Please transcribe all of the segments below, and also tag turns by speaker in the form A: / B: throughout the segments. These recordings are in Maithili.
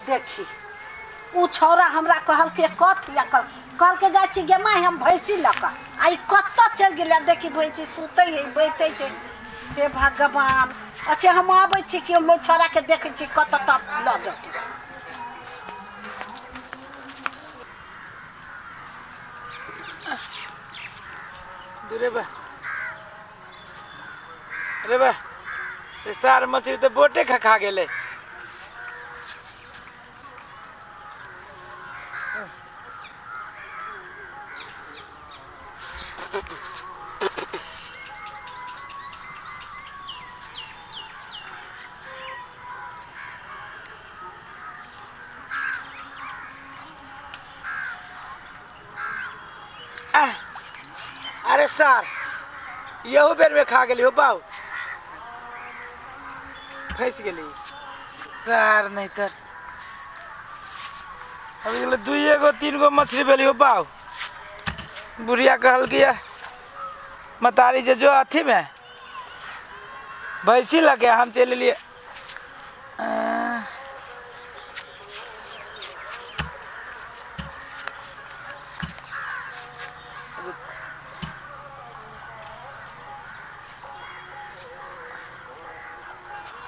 A: देखी उ छौड़ा हमरा कहलकै कथी या कहलकै जाइ छी गे माय हम भैंसी लऽ कऽ आ ई कतऽ चलि गेलै। देखी भैंसी सुतै है बैठै छै। हे भगवान अच्छा हम आबै छी कि हम ओहि छौड़ाके देखै छी कतऽ तब लऽ जेतै।
B: रे बा रे बा सार मछली तो बोटे खा खा गेलै। अरे सार यहू बेर में खा गेली हो बाऊ फंस गेली सार। नहीं तर अभी दुइये गो तीन गो मछली भेली हो बाऊ। बुढ़िया कहल कि मतारी जे जो अथी में भैंसी लगे हम चलि लिए।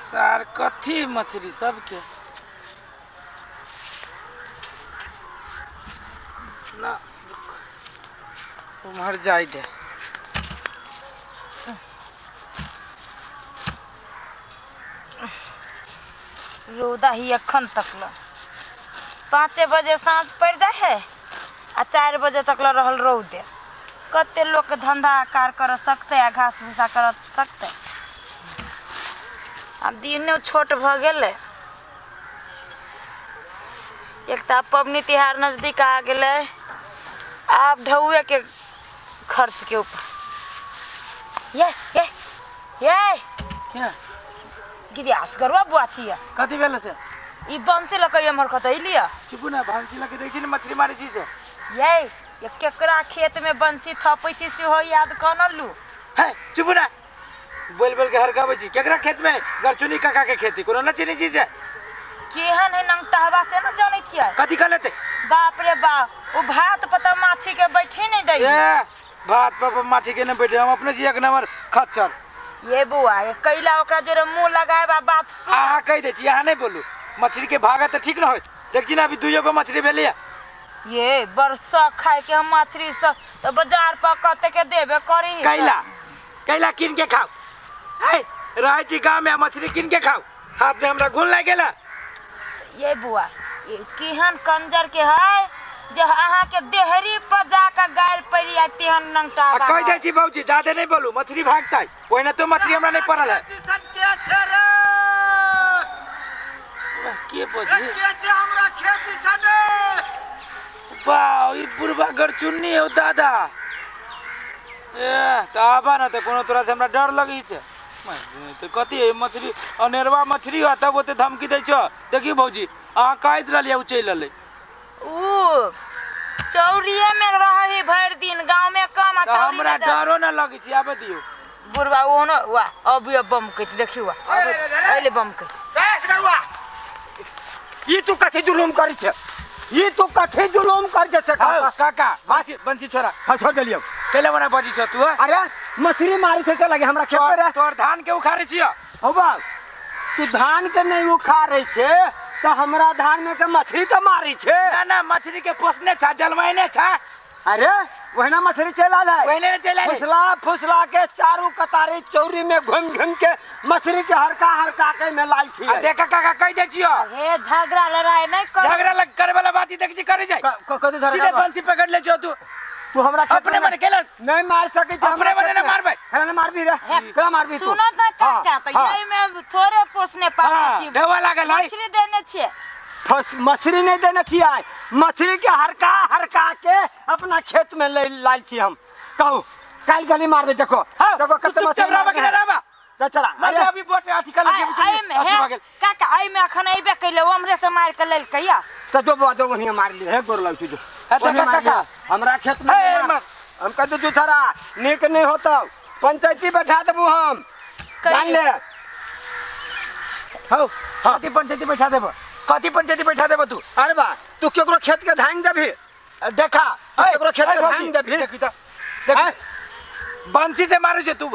B: सार कथी मछली सबके ना उम्हर जाय दे।
C: रौदा ही अखन तक ल 5 बजे साँझ पड़ जाए है आ 4 बजे तक ल रहल रौदे। कते लोग धंधा कार कर सकते आ घास भूसा कर सकते। अब दिनो छोट भ गेलै। एक तो पबनी तिहार नजदीक आ गेलै। आब ढौए के खर्च के ऊपर ये ये ये
B: क्या
C: गिरी असगरवा बुआ छिया
B: कथी भेल से
C: ई बंसी लक एमहर कत लिया।
B: चुपू ना बंसी लक देखै छी ने मछली मारै छी से
C: ये ये केकरा खेत में बंसी थपै छी सेहो याद कनलू।
B: हे चुपू ना बोल बोल के हरकाबै छी। केकरा खेत में गरचुनी काका के खेती कोनो न चिन्है छी से
C: केहन है नंगटहवा से न जानै छियै
B: कथी कहलते।
C: बाप रे बाप ओ भात पता माछी के बैठी नहीं दै।
B: ए भात पर माछी के न बैठे हम अपने छी एक नंबर खच्चर।
C: ये बुआ ये कैला ओकरा जोरे मुंह लगाए बा बात सुन।
B: अहाँ कहि दै छी अहाँ नहीं बोलू मछली के भागा त ठीक न होय। देख छी ना अभी दुइयो गो मछली भेलिया।
C: ये बरसा खाए के हम मछली सब त बाजार पर कते के देबे करी।
B: कैला कैला किन के खाओ। है रहै छी गाँव में मछली किन के खाओ हाथ में हमरा घुन लागि गेला।
C: ये बुआ ये केहन कंजर के है जे अहाँ के देहरी पर जाके गायल पड़ी आ तेहन नंगटा।
B: आ कहि दै छी बाबूजी ज्यादा नहीं बोलू मछली भागतै ओहिना तो मछली हमरा नहीं पड़ल है। के बजी
D: हमरा खेत सने
B: बाऊ ई बुढ़बा गरचुन्नी हो दादा। ए त आबा न त कोनो तोरा से हमरा डर लगै छै। तो कथी है मछली अनेरवा मछली हो तब ओते धमकी दै छो। देखियो भौजी अहाँ कहैत रहलियै उ चलि एलै।
C: उ चौरिये में रहे भरि दिन गांव में कम आ चौरी
B: हमरा डरो न लगै छै। आबे दियो
C: बुढ़बा ओनो वा अभी बम कहत देखियो वा अइले बम कहत।
D: ए करवा ई तू कथी जुलुम करै छै ई तू कथी जुलुम कर छै से
B: काका बंसी बंसी छोड़ा।
D: हां छोड़ देलियो
B: कैला बना बजी छ तू।
D: अरे मछली मारी छै के लगे हमरा खेत पर
B: तोर धान के उखाड़ै छियो।
D: हो बाप तू धान के नहीं उखाड़ै छै त हमरा धान में के मछली त मारी छै।
B: ना ना मछली के पोसने छा जलवाइने छा।
D: अरे वहना मछली चल आल है
B: वहने चल आल
D: फुसला फुसला के चारू कतारी चौरी में घुम घुम के मछली के हरका हरका के में लाल छी।
B: आ देख काका कहि दै छियो
C: हे झगड़ा लड़ाई नहीं कर
B: झगड़ा लग करे वाला बात देख छी करे जाय
D: कथि झगड़ा
B: सीधे बंसी पकड़ ले छो तू।
D: तू हमरा
B: अपने मन केला
D: नहीं मार सकै छै
B: अपने मने न मारबै।
D: केला न मारबी रे केला मारबी तू।
C: सुनो त काका त एई में थोड़े पोसने पाबै छी
B: ढेवा लागल है
C: मछली देने छियै।
D: मछली नहीं देने छियै मछली के हरका हरका के अपना खेत में ले लाल छी हम। कहू काल गली मारबे देखो देखो कते मछली
B: राबा
D: त चला।
B: अरे अभी बोट अथी कर लगे अथी भगेल
C: काका एई में अखन अइबे कैले हमरे से मार के लेल कहिया
D: त जो बुआ जो ओनिया मार ली हे गोर लग छी जो
B: काका
D: हमरा खेत में हम कह दू छोरा नीक नहीं होता पंचायती बैठा देबू हम जान ले।
B: हौ हां पंचायती बैठा देबो। कथी पंचायती बैठा देबो तू?
D: अरे बा तू केकरो खेत के धान देबी?
B: देखा
D: केकरो खेत के धान देबी?
B: देखी त देख बंसी से मारू छे तू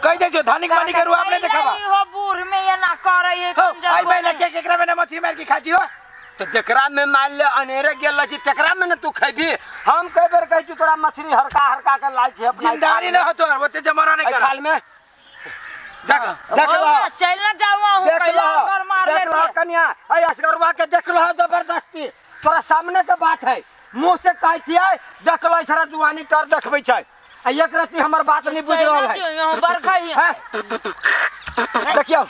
B: कह दे जो धानिक मानी के रुआब नहीं देखाबा।
C: हो बूढ़ में ये ना करे है
B: कंजर। आई मैं के केकरा में मछली मार के खाची हो
D: तो जकरा में मान ले अनेरे गेल छी तकरा में न तू खैबी। हम कई बेर कहै छी तोरा मछली हरका हरका के लाल छी अपना
B: जिंदारी न हो तोर ओते जमाना नहीं कर
D: खाल में। देख देख लो
C: चल ना जाओ हूं कहियो कर मार ले
D: देख लो कन्या ए असगरवा के देख लो जबरदस्ती तोरा सामने के बात है मुंह से कहै छियै देख लो सारा जुआनी तर देखबै छै आ एक रति हमर बात नहीं बुझ रहल है।
C: बरखा ही
D: देखियो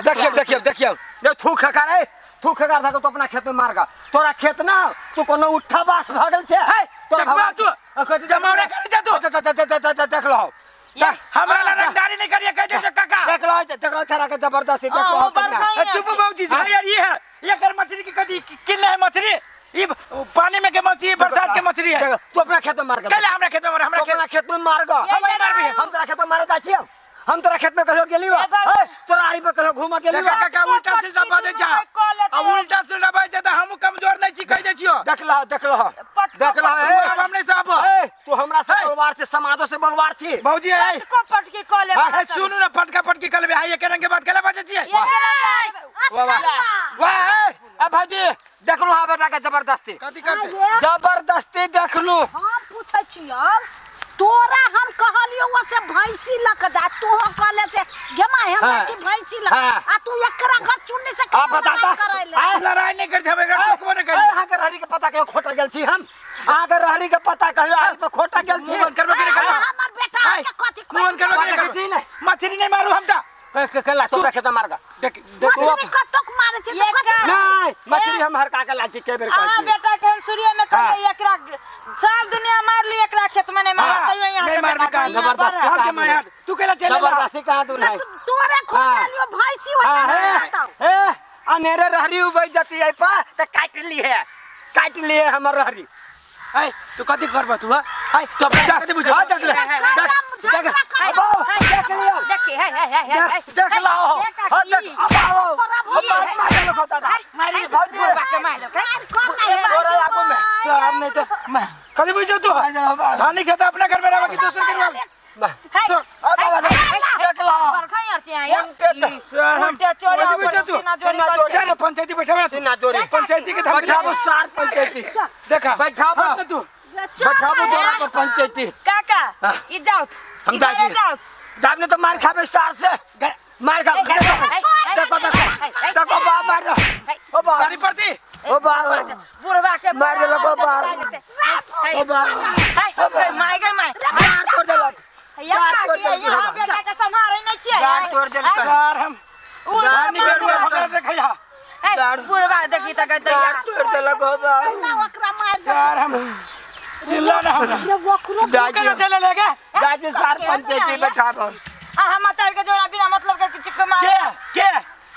D: देखियो देखियो देखियो ले थूक खका रे थूक खका था तो अपना खेत में मारगा तोरा खेत ना तू कोनो उठा बास भगल छे
B: है देखबा तू जमावड़ा कर जा तू
D: देख लो
B: हमरा ला रंगदारी नहीं करिए कह दे काका
D: देख लो छरा के जबरदस्ती देख लो।
B: चुप बाबूजी जी यार ये है एकर मछली की कदी किन है मछली ई पानी में के मछली बरसात के मछली है।
D: तू अपना खेत में मार
B: कल हमरा खेत में मार हमरा
D: अपना खेत में मार ग
B: हम मारबी
D: हम तोरा खेत में मारे जा छी हम तोरा खेत में कहियो गेली बा तोरा आरी पर कहियो घुमा गेली बा
B: काका उल्टा सीधा बाजै छ आ उल्टा सीधा बाजै छ त हम कमजोर नहीं छी कह दे छियो।
D: देख ल देख ल देख ल
B: अब हम नहीं साहब
D: ए तू हमरा से बलवार से समाजो से बलवार छी
B: भौजी ए
C: पटको पटकी क ले
B: सुनू ना पटका पटकी कलबे हाय एक रंग के बात कले बाजै छी
D: वाह वाह वाह ए भौजी देखलु हां बेटा के जबरदस्ती
B: कथि करते
D: जबरदस्ती देखलु।
A: हम पूछै छियौ तोरा हम कहलियो से भैंसी लक जा तू कहले छे गेमा हमरा छी भैंसी लक आ तू एकरा घर चुन्नी से
D: लड़ाई
B: ले लड़ाई नहीं कर हम एकरा टोकबो नहीं कर।
D: अहाँ के रहरी के पता कहियो खोटा गेल छी हम अहाँ के रहरी के पता कहियो आज पर खोटा गेल छी
B: बंद करबो के कर
A: हमर बेटा के कथि
B: बंद करबो के कर मछली नहीं मारू हम त
D: कला तोरा खेत मारगा
B: देख देख
A: मछली कतक मारे छै त कथि
D: नहीं मछली हम हरका के लाची के बेर कहै
C: छी। हां बेटा के हम सूर्य में कहियो एकरा सब दुनिया मार ली एकरा खेत में नहीं मार तैयो यहां
B: नहीं मारबे का
D: जबरदस्ती
B: के मार तू केला चले
D: जबरदस्ती कहां दूर है
A: तोरे खोजा लियो भैंसी हो
D: ए अनेरे रहरी उबई जती है पा त काट ली है काट लिए हमर रहरी।
B: ए तू कथि करबा तू हां ए तू अपना कथि बुझ
D: हां देख ले देख देख लियो
C: देखी है है है
D: देख लो हां देख अब आओ मार देलो दादा
C: मारी भौजी के मार दो
D: तोरा आगू में
B: साहब नहीं तो कथि बुझ तू धानी खेत अपना घर में रह कि दोसर के घर
D: देख लो
C: बरखा यार से आया उल्टे चोरी सीना जोरी
B: जा ना पंचायती बैठाबे
D: सीना जोरी
B: पंचायती के
D: बैठाबो सार पंचायती
B: देखा
D: बैठाबो
B: तू
D: बैठाबो तोरा पर पंचायती
C: काका ई जाओ
D: हम जा छी जाब ने तो मार खाबे सार से मार खा देखो देखो देखो बाप मार दो ओ बाप
B: गाड़ी पड़ती
D: ओ बाप
C: बुढ़वा के
D: मार देलक ओ बाप ओ बाप
C: मार गए मार
D: मार तोड़ देलक
C: यहाँ बेटा के संभाले नहीं छियै
D: गाड़ तोड़ देलक
B: सर हम गाड़ी के रुआ भगला देखैया
C: बुढ़वा देखी त गई
D: गाड़ तोड़ देलक ओ बाप
A: ना ओकरा मार
B: सर हम चिल्ला ना हम
A: ओकरो
B: केना चले लेगे
D: जाजू सार पंचायती बैठाबो
C: आ हम तार के जोड़ा बिना मतलब के किछु के मार
B: के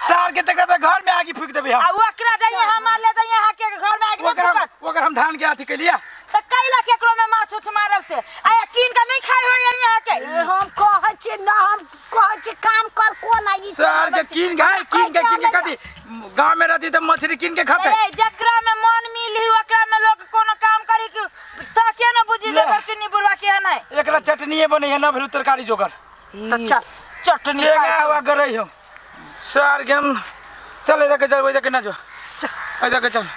B: सार के तकरा घर में आगी फूक देबे हम
C: आ ओकरा दैया हम मार ले दैया हां के घर में आगी
B: ओकरा ओकरा हम धान के अथी केलिया
C: त कैला केकरो में माछ उछ मारब से आ कीन के नहीं खाइ होय यहाँ के
A: हम कहै छी न हम कहै छी काम कर कोन आई
B: सार के कीन गाय कीन के कथी गांव में रहती त मछली कीन के खाते
C: ए जकरा में मन मिली ओकरा में लोग कोनो काम करी के सके न बुझी जे चुन्नी बुढ़वा के नहीं
B: एकरा चटनीए बनै है न भेल तरकारी जोगर
A: त चल
C: चटनी
B: चेंगा हुआ गरै हो सार के हम चल इधर के चल इधर के ना जो इधर के चल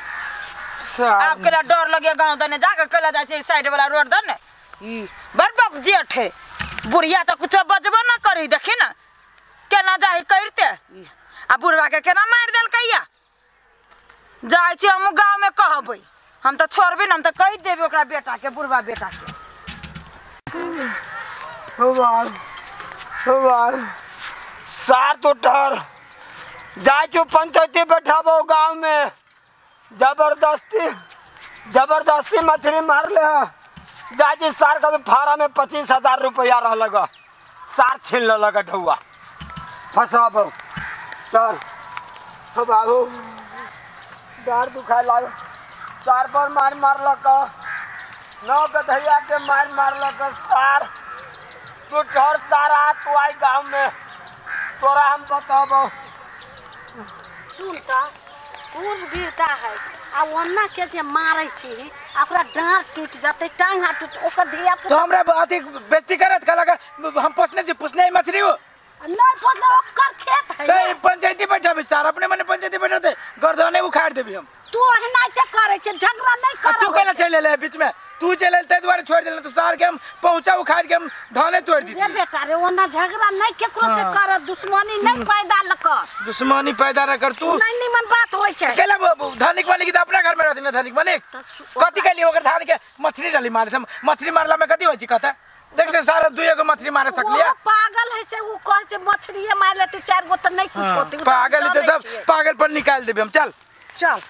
C: आप केला डर लगे गांव दने जाके केला जाय छै साइड वाला रोड दने ई बड़ बाप जेठ है बुढ़िया त कुछ बजबो न करी देखी न केना जाहि करते आ बुढ़वा के केना मारि देलकैया जाय छी हम गांव में कहबै हम त छोड़बै न हम त कहि देबै ओकरा बेटा के बुढ़वा बेटा के।
D: ओ बाप ओ बाप सात उठर जाय छौ पंचायती बैठाबो गांव में जबरदस्ती जबरदस्ती मछली मार ले जाजी सार का फारा में 25,000 रुपया रह लगा सार छीन लगा ढौआ फसाबो चल हो बाबू डार दुखाए लाग सार पर मार मारलक नौ गधैया के मार मारलक सार तू ठहर सारा तू आई गांव में तोरा हम बताबो।
A: सुन त बूढ़ बिरदा है आ ओना के जे मारै छी आ ओकरा डाँड़ टूटि जेतै, टांग हाथ टूट, ओकर धिया
B: तो
A: पुता
B: हमरा अथी बेइज्जती करत कहलक हम पोसने छी, पोसने मछली हो
A: नहीं पोसले, ओकर खेत है
B: ते
A: ना।
B: पंचायती बैठाबी सार अपने मने पंचायती बैठाते गर्दने उखाड़ देबी हम।
A: तू एनाहिते करै छै, झगड़ा नहीं
B: आ तू
A: करब।
B: केना चलि एलै बीच में? तू चलि एलै ताहि दुआरे छोड़ि देलहुँ, तो सार के हम पहुँचा उखाड़ के हम धाने तोड़ि
A: रे
B: दितियै।
A: बेटा रे, ओना झगड़ा नहीं केकरो से
B: हाँ।
A: कर, दुश्मनी नहीं पैदा ल कर,
B: दुश्मनी पैदा न कर तू।
A: नहीं निमन बात होय छै।
B: केला धनिक बनी के अपना घर में रहती ना धनिक बनी
A: त
B: कथी कैली ओकर धान के मछली डाली मारे, मछली मारला में कथी होइ छै कहता देखते सारा दुइए गो मछली मारे सकलिया।
A: वो पागल है से वो कहै छै मछलिए मार लेते 4 गो त नहीं कुछ
B: हाँ,
A: होते,
B: पागल है सब पागल पर निकाल देबी हम। चल
A: चल।